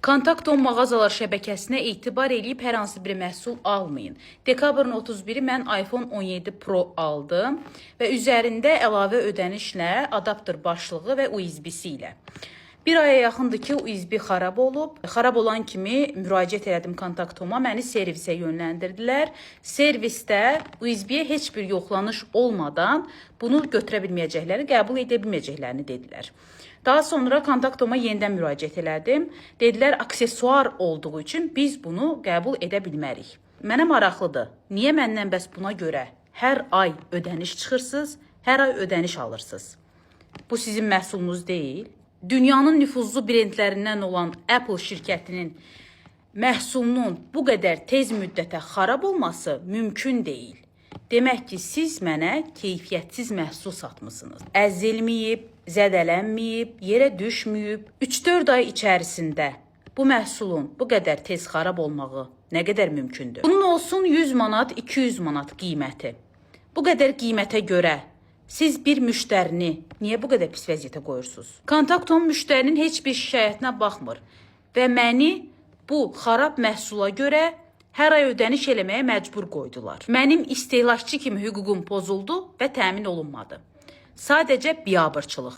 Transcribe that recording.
Kontakton mağazalar şəbəkəsinə etibar eləyib hər hansı bir məhsul almayın. Dekabrın 31-i mən iPhone 17 Pro aldım və üzərində əlavə ödənişlə adaptör başlığı və USB-si ilə. Bir aya yaxındır ki, USB xarab olub. Xarab olan kimi müraciət elədim Kontaktoma, məni servisə yönləndirdilər. Servisdə USB-yə heç bir yoxlanış olmadan bunu götürə bilməyəcəklərini, qəbul edə bilməyəcəklərini dedilər. Daha sonra Kontaktoma yenidən müraciət elədim. Dedilər, aksesuar olduğu üçün biz bunu qəbul edə bilmərik. Mənə maraqlıdır. Niyə məndən bəs buna görə hər ay ödəniş çıxırsınız, hər ay ödəniş alırsınız? Bu sizin məhsulunuz deyil. Dünyanın nüfuzlu brendlərindən olan Apple şirkətinin məhsulunun bu qədər tez müddətə xarab olması mümkün deyil. Demək ki, siz mənə keyfiyyətsiz məhsul satmısınız. Əzilməyib, zədələnməyib, yerə düşməyib, 3-4 ay içərisində bu məhsulun bu qədər tez xarab olmağı nə qədər mümkündür? Bunun olsun 100 manat, 200 manat qiyməti. Bu qədər qiymətə görə siz bir müştərini niyə bu qədər pis vəziyyətə qoyursunuz? Kontakton müştərinin heç bir şikayətinə baxmır və məni bu xarab məhsula görə hər ay ödəniş eləməyə məcbur qoydular. Mənim istehlakçı kimi hüququm pozuldu və təmin olunmadı. Sadəcə biabırçılıq.